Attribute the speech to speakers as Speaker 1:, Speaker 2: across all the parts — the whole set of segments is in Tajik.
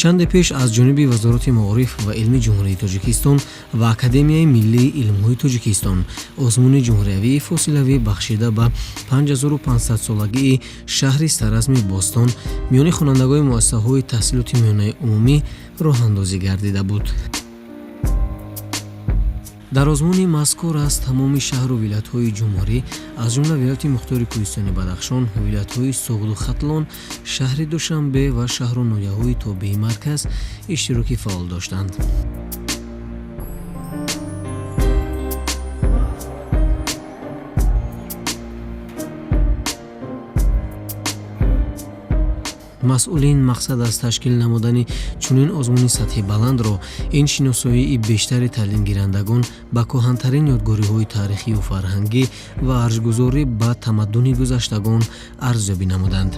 Speaker 1: Чанде пеш аз ҷониби Вазорати маориф ва илми Ҷумҳурии Тоҷикистон ва Академияи миллии илмҳои Тоҷикистон озмуни ҷумҳуриявии фосилавӣ, бахшида ба 5500-солагии шаҳри Саразми бостон, миёни хонандагони муассисаҳои таҳсилоти миёнаи умумӣ роҳандозӣ гардида буд. Дар озмуни мазкур аз тамоми шаҳру вилоятҳои ҷумҳурӣ, аз ҷумла Вилояти Мухтори Кӯҳистони Бадахшон, вилоятҳои Суғду Хатлон, шаҳри Душанбе ва шаҳру ноҳияҳои тобеи марказ иштироки фаъол доштанд. Масъулин мақсад аз ташкил намудани чунин озмуни сатҳи баландро ин шиносоии бештари таълимгирандагон ба кӯҳантарин ёдгориҳои таърихию фарҳангӣ ва арҷгузорӣ ба тамаддуни гузаштагон арзёбӣ намуданд.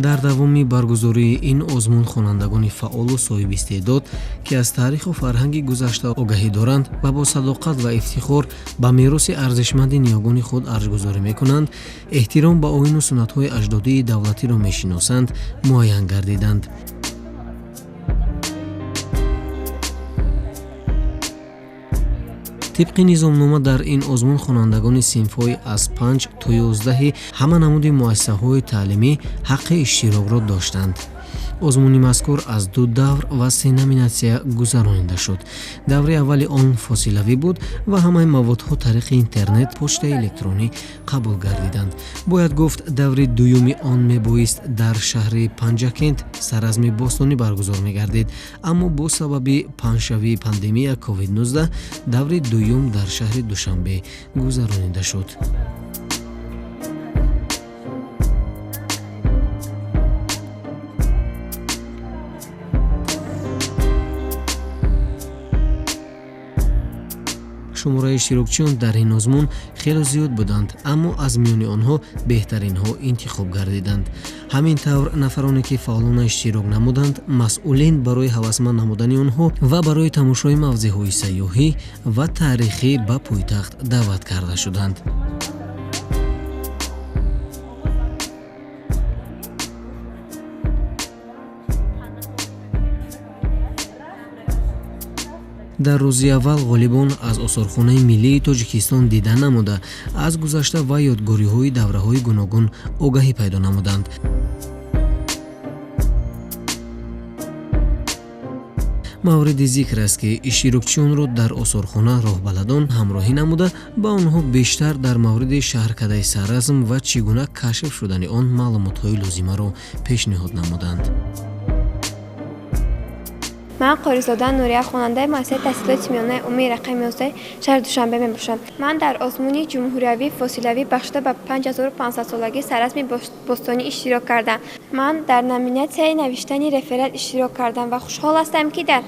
Speaker 1: Дар давоми баргузории ин озмун хонандагони фаъолу соҳибистеъдод, ки аз таъриху фарҳанги гузашта огаҳӣ доранд ва бо садоқат ва ифтихор ба мероси арзишманди ниёгони худ арҷгузорӣ мекунанд, эҳтиром ба оину суннатҳои аҷдодии давлатиро мешиносанд, муайян гардиданд. Тибқи низомнома, дар ин озмун хонандагони синфҳои аз 5 то 11-и ҳама намуди муассисаҳои таълимӣ ҳаққи иштирокро доштанд. Озмуни мазкур аз ду давр ва се номинатсия гузаронида шуд. Даври аввали он фосилавӣ буд ва ҳамаи маводҳо тариқи интернет, почтаи электронӣ қабул гардиданд. Бояд гуфт, даври дуюми он мебоист дар шаҳри Панҷакент, Саразми бостонӣ, баргузор мегардид, аммо бо сабаби паҳншавии пандемия COVID-19 даври дуюм дар шаҳри Душанбе гузаронида шуд. Шумораи иштирокчиён дар ин озмун хело зиёд буданд, аммо аз миёни онҳо беҳтаринҳо интихоб гардиданд. Ҳамин тавр, нафароне ки фаъолона иштирок намуданд, масъулин барои ҳавасманд намудани онҳо ва барои тамошои мавзеъҳои сайёҳӣ ва таърихӣ ба пойтахт даъват карда шуданд. Дар рӯзи аввал ғолибон аз Осорхонаи миллии Тоҷикистон дида намуда, аз гузашта ва ёдгориҳои давраҳои гуногун огаҳӣ пайдо намуданд. Мавриди зикр аст, ки иштирокчиёнро дар осорхона роҳбаладон ҳамроҳӣ намуда, ба онҳо бештар дар мавриди шаҳркадаи Саразм ва чӣ гуна кашф шудани он маълумотҳои лозимаро пешниҳод намуданд.
Speaker 2: Ман Қоризода Нурия, хонандаи муассисаи таҳсилоти миёнаи умумии рақами 11 шаҳри Душанбе мебошам. Ман дар озмуни ҷумҳуриявии фосилавӣ, бахшида ба 5500-солагии Саразми бостонӣ, иштирок кардам. Ман дар номинатсияи навиштани реферат иштирок кардам ва хушҳол ҳастам, ки дар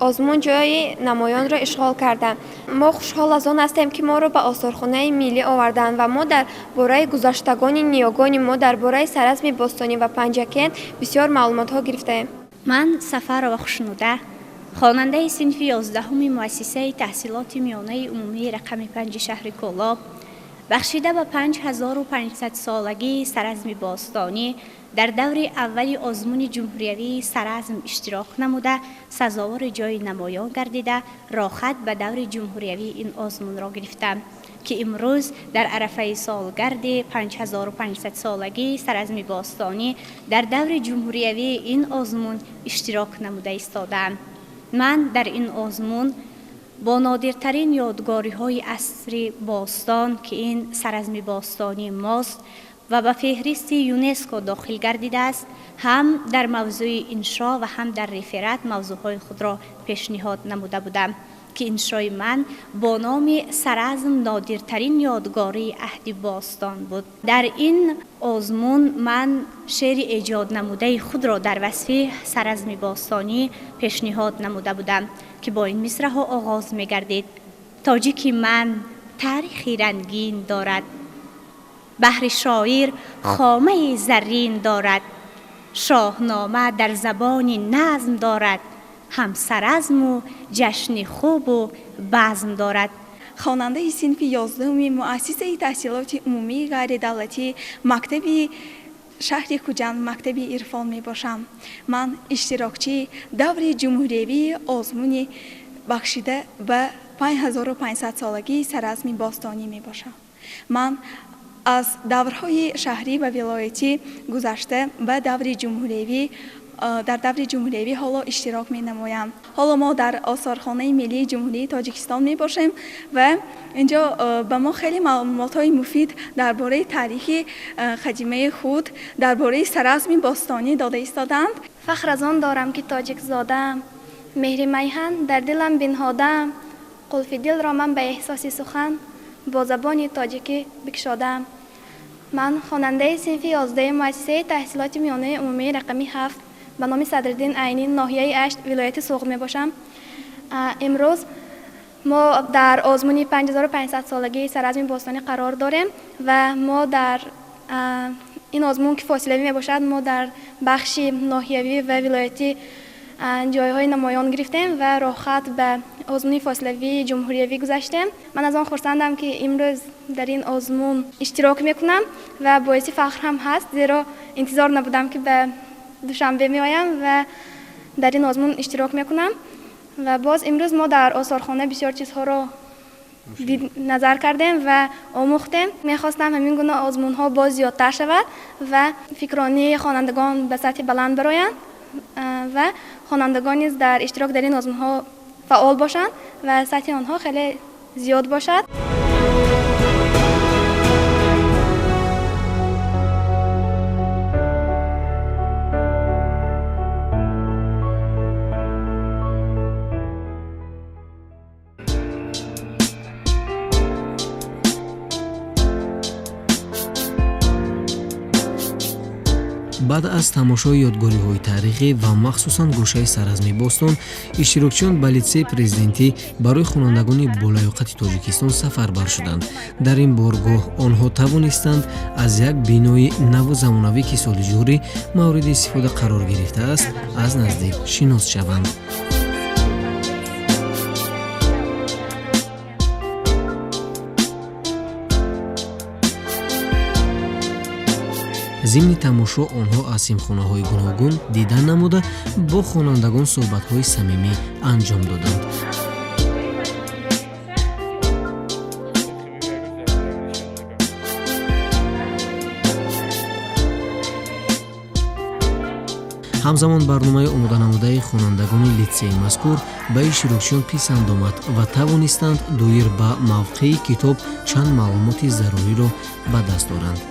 Speaker 2: озмун ҷои намоёнро ишғол кардам. Мо хушҳол аз он ҳастем, ки моро ба Осорхонаи миллӣ оварданд ва мо дар бораи гузаштагони ниёгони мо, дар бораи Саразми бостонӣ ва Панҷакент бисёр маълумотҳо гирифтаем.
Speaker 3: Ман Сафарова Хушнуда, хонандаи синфи 11-уми муассисаи таҳсилоти миёнаи умумии рақами 5-и шаҳри Кӯлоб, бахшида ба 5500-солагии Саразми бостонӣ дар даври аввали озмуни ҷумҳуриявии Саразм иштирок намуда, сазовори ҷои намоён гардида, роҳхат ба даври ҷумҳуриявии ин озмунро гирифтам, ки имрӯз дар арафаи солгарди 5500-солагии Саразми бостонӣ дар даври ҷумҳуриявии ин озмун иштирок намуда истодаам. Ман дар ин озмун бо нодиртарин ёдгориҳои асри бостон, ки ин Саразми бостонии мост ва ба феҳристи ЮНЕСКО дохил гардидааст, ҳам дар мавзӯи иншо ва ҳам дар реферат мавзӯъҳои худро пешниҳод намуда будам, ки иншои ман бо номи «Саразм нодиртарин ёдгории аҳди бостон» буд. Дар ин озмун ман шеъри эҷоднамудаи худро дар васфи Саразми бостонӣ пешниҳод намуда будам, ки бо ин мисраҳо оғоз мегардид: Тоҷики ман таърихи рангин дорад, баҳри шоир хомаи заррин дорад, Шоҳнома дар забони назм дорад, ҳам саразму ҷашни хубу базм дорад.
Speaker 4: Хонандаи синфи 11-уми муассисаи таҳсилоти умумии ғайридавлатӣ, мактаби шаҳри Хуҷанд, мактаби Ирфон мебошам. Ман иштирокчии даври ҷумҳуриявии озмуни бахшида ба 5500 солагии Саразми бостонӣ мебошам. Ман аз даврҳои шаҳрӣ ва вилоятӣ гузашта ба даври ҷумҳуриявӣ дар даври ҷумҳуриявӣ ҳоло иштирок менамоям. Ҳоло мо дар осорхонаи миллии Ҷумҳурии Тоҷикистон мебошем ва инҷо ба мо хеле маълумотҳои муфид дар бораи таърихи қадимаи худ, дар бораи Саразми бостонӣ дода истодаанд.
Speaker 5: Фахр аз он дорам, ки тоҷикзодаам, меҳри майҳан дар дилам бинҳодаам, қулфи дилро ман ба эҳсоси сухан бо забони тоҷикӣ бикшодаам. Ман хонандаи синфи 11 муассисаи таҳсилоти миёнаи умумии рақами 7 ба номи Садриддин Айнӣ, ноҳияи Ашт, вилояти Суғд мебошам. Имрӯз мо дар озмуни 5500 солагии Саразми бостонӣ қарор дорем ва мо дар ин озмун, ки фосилавӣ мебошад, мо дар бахши ноҳиявӣ ва вилоятӣ ҷойҳои намоён гирифтем ва роҳхат ба озмуни фосилавии ҷумҳуриявӣ гузаштем. Ман аз он хурсандам, ки имрӯз дар ин озмун иштирок мекунам ва боиси фахр ҳам ҳаст, зеро интизор набудам, ки ба Душанбе меоям ва дар ин озмун иштирок мекунам. Ва боз имрӯз мо дар осорхона бисёр чизҳоро назар кардем ва омӯхтем. Мехостам ҳамин гуна озмунҳо боз зиёдтар шавад ва фикронии хонандагон ба сатҳи баланд бароянд ва хонандагон низ дар иштирок дар ин озмунҳо фаъол бошанд ва сатҳи онҳо хеле зиёд бошад.
Speaker 1: Баъд аз тамошои ёдгориҳои таърихӣ ва махсусан гӯшаи Саразми бостон, иштирокчиён ба литсеи президентӣ барои хонандагони болаёқати Тоҷикистон сафарбар шуданд. Дар ин боргоҳ онҳо тавонистанд аз як бинои наву замонавӣ, ки соли ҷорӣ мавриди истифода қарор гирифтааст, аз наздик шинос шаванд. Зимни тамошо онҳо аз синфхонаҳои гуногун дидан намуда, бо хонандагон суҳбатҳои самимӣ анҷом доданд. Ҳамзамон барномаи омоданамудаи хонандагони литсеи мазкур ба иштирокчиён писанд омад ва тавонистанд доир ба мавқеи китоб чанд маълумоти заруриро ба даст оранд.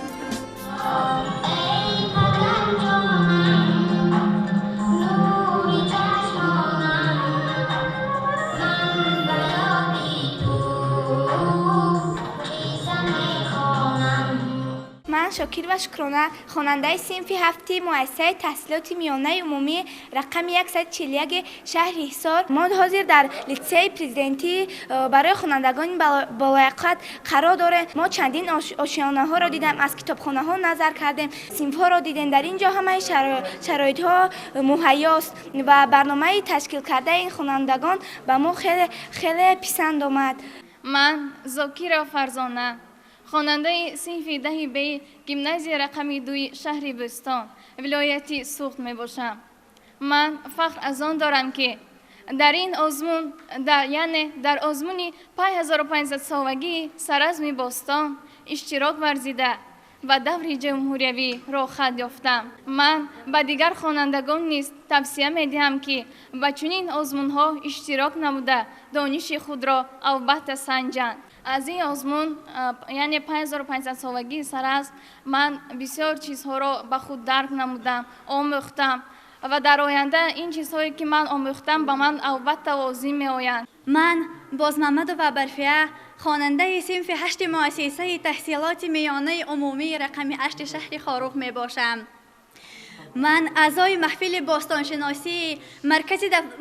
Speaker 6: Шокирова Шукрона, хонандаи синфи 7 муассисаи таҳсилоти миёнаи умумӣ рақами 141 шаҳри Ҳисор. Мо ҳозир дар литсеи президентӣ барои хонандагони болаёқат қарор дорем. Мо чандин ошёнаҳоро дидем, аз китобхонаҳо назар кардем, синфҳоро дидем. Дар ин ҷо ҳамаи шароитҳо муҳайёст ва барномаи ташкил кардаи ин хонандагон ба мо хеле хеле писанд омад.
Speaker 7: Ман Зокирова Фарзона, хонандаи синфи 10 Б гимназияи рақами 2 шаҳри Бӯстон, вилояти Суғд мебошам. Ман фахр аз он дорам, ки дар ин озмун, яъне дар озмуни 5500 солагии Саразми бостон иштирок варзида ба даври ҷумҳуриявӣ роҳхат ёфтам. Ман ба дигар хонандагон низ тавсия медиҳам, ки ба чунин озмунҳо иштирок намуда дониши худро албатта санҷанд. Аз ин озмун, яъне 5500 солагии Саразм, ман бисёр чизҳоро ба худ дарк намудам, омӯхтам ва дар оянда ин чизҳое, ки ман омӯхтам, ба ман албатта лозим меоянд.
Speaker 8: Ман Бозмамадова Барфия, хонандаи синфи 8 муассисаи таҳсилоти миёнаи умумии рақами 8 шаҳри Хоруғ мебошам. Ман аъзои маҳфили бостоншиносии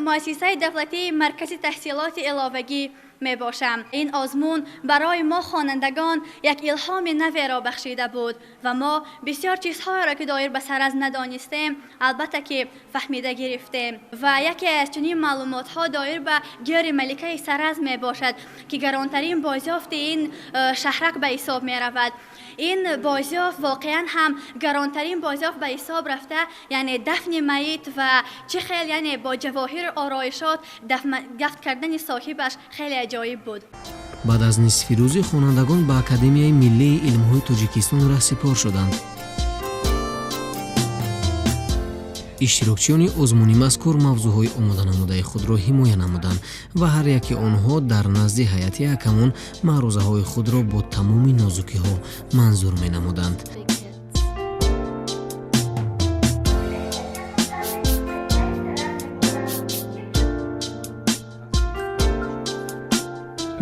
Speaker 8: муассисаи давлатии маркази таҳсилоти иловагӣ мебошам. Ин озмун барои мо хонандагон як илҳоми наверо бахшида буд ва мо бисёр чизҳоеро ки доир ба Саразм надонистем, албатта ки фаҳмида гирифтем. Ва яке аз чунин маълумотҳо доир ба гири маликаи Саразм мебошад, ки гаронтарин бозёфти ин шаҳрак ба ҳисоб меравад. Ин бозёфт воқеан ҳам гаронтарин бозёфт ба ҳисоб рафта, яъне дафни майит ва чӣ хел, яъне бо ҷавоҳиру ороишот дафн кардани соҳибаш хеле аҷоиб буд.
Speaker 1: Баъд аз нисфи рӯзӣ хонандагон ба Академияи миллии илмҳои Тоҷикистон раҳсипор шуданд. Иштирокчиёни озмуни мазкур мавзӯъҳои омоданамудаи худро ҳимоя намуданд ва ҳар яки онҳо дар назди ҳайати ҳакамон маърузаҳои худро бо тамоми нозукиҳо манзур менамуданд.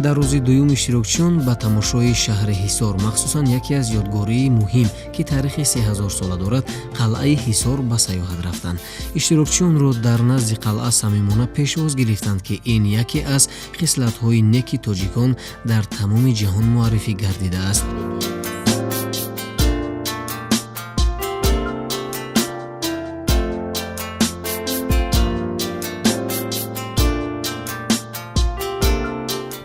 Speaker 1: Дар рӯзи дуюм иштирокчиён ба тамошои шаҳри Ҳисор, махсусан яке аз ёдгории муҳим, ки таърихи 3000 сола дорад, қалъаи Ҳисор ба сайёҳат рафтанд. Иштирокчиёнро дар назди қалъа самимона пешвоз гирифтанд, ки ин яке аз хислатҳои неки тоҷикон дар тамоми ҷаҳон муаррифӣ гардидааст.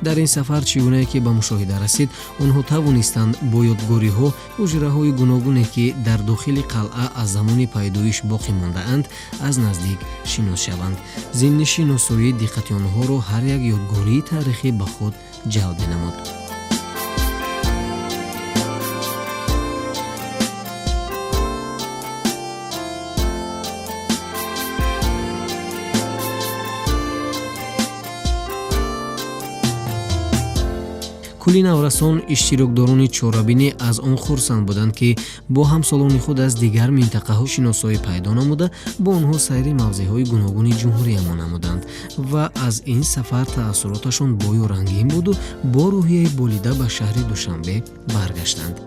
Speaker 1: Дар ин сафар чӣ гунае ки ба мушоҳида расид, онҳо тавонистанд бо ёдгориҳо ҳуҷраҳои гуногуне, ки дар дохили қалъа аз замони пайдоиш боқӣ мондаанд, аз наздик шинос шаванд. Зимни шиносоӣ диққати онҳоро ҳар як ёдгории таърихӣ ба худ ҷалб менамуд. Кулли наврасон иштирокдорони чорабинӣ аз он хурсанд буданд, ки бо ҳамсолони худ аз дигар минтақаҳо шиносоӣ пайдо намуда, бо онҳо сайри мавзеъҳои гуногуни ҷумҳуриямо намуданд ва аз ин сафар таассуроташон бою рангин буду бо рӯҳияи болида ба шаҳри Душанбе баргаштанд.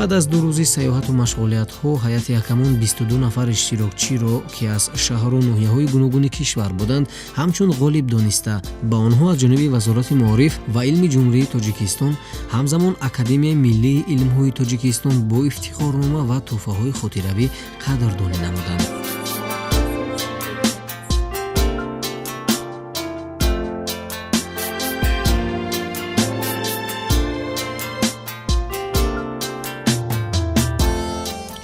Speaker 1: Баъд аз ду рӯзи сайёҳату машғулиятҳо ҳайати ҳакамон 22 нафар иштирокчиро, ки аз шаҳру ноҳияҳои гуногуни кишвар буданд, ҳамчун ғолиб дониста, ба онҳо аз ҷониби Вазорати маориф ва илми Ҷумҳурии Тоҷикистон, ҳамзамон Академияи миллии илмҳои Тоҷикистон бо ифтихорнома ва тӯҳфаҳои хотиравӣ қадрдонӣ намуданд.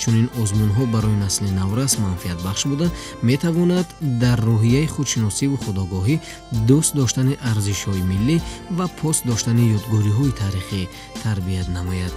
Speaker 1: Чунин озмунҳо барои насли наврас манфиатбахш буда, метавонад дар рӯҳияи худшиносиву худогоҳӣ, дӯст доштани арзишҳои миллӣ ва пос доштани ёдгориҳои таърихӣ тарбият намояд.